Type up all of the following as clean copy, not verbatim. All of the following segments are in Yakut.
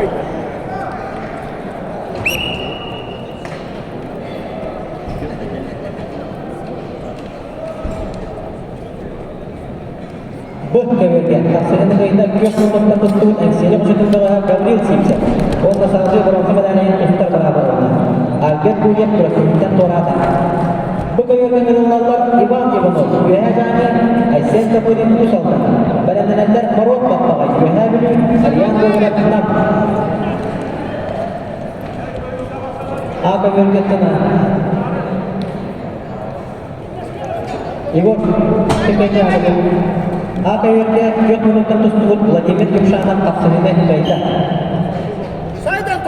кыайда. Бу көбүөргэ тахсыһыны кыайда күөх муннуктан туттубут Эҥсиэли хочотун бөҕөһө Гаврил Сивцев уонна салгыы боруонса мэдээлин тустар бырааба ылла. Альберт Гурьев күрэхтэһииттэн туораата. Бу көбүөргэ ыҥырыллаллар Иван Иванов, Үөһээ Дьааҥы, Айсен Копырин Уус Алдан, бэлэмнэнэллэр Моруот Баппаҕай, Үөһээ Бүлүү, Ариан Гоголев Нам. А көбүөргэ Егор Текенянов АКР-гэ күөх муннуктан тустубут Владимир Юмшанов хапсыһыыны кыайда.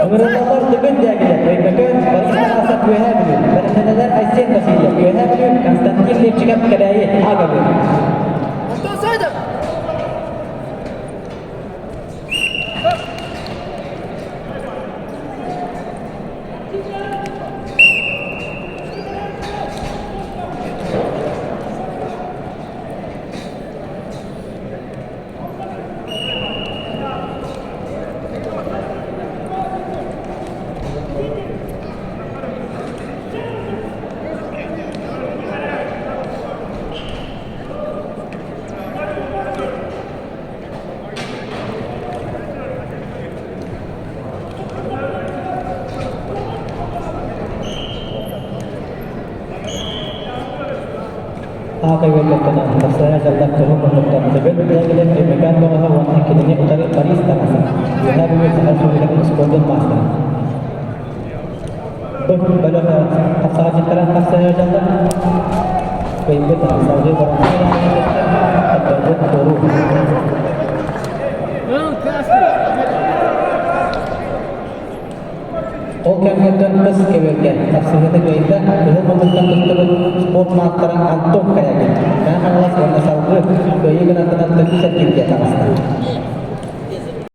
Ыҥырыллаллар Тыгын Дягилев, Өймөкөөн, Борис Тарасов Үөһээ Бүлүү, бэлэмнэнэлэр Айсен Васильев, Үөһээ Бүлүү, Константин Лепчиков Кэбээйи, АГБ. Антон Сайдов! Аата үөрдэххинэ, тахсыһа дьаллар туһун муннуктан Төбөл Дягилев Өймөкөөн бөҕөһө уонна кинини утары Борис Тарасов, Үөһээ Бүлүү Саха Республикатын спордун маастара. Бу бөлөх хапсаҕайдьыттара тахсыһа дьаллар кыайбыт салгыы боронсой хотторбут туоруур. Ол кэмҥэ тыс кэбиэргэ тахсыһыыны кыайда, кыһыл муннуктан туттубут спорт маастара Антон Корягин, Мэҥэ Хаҥалас уонна салгыы.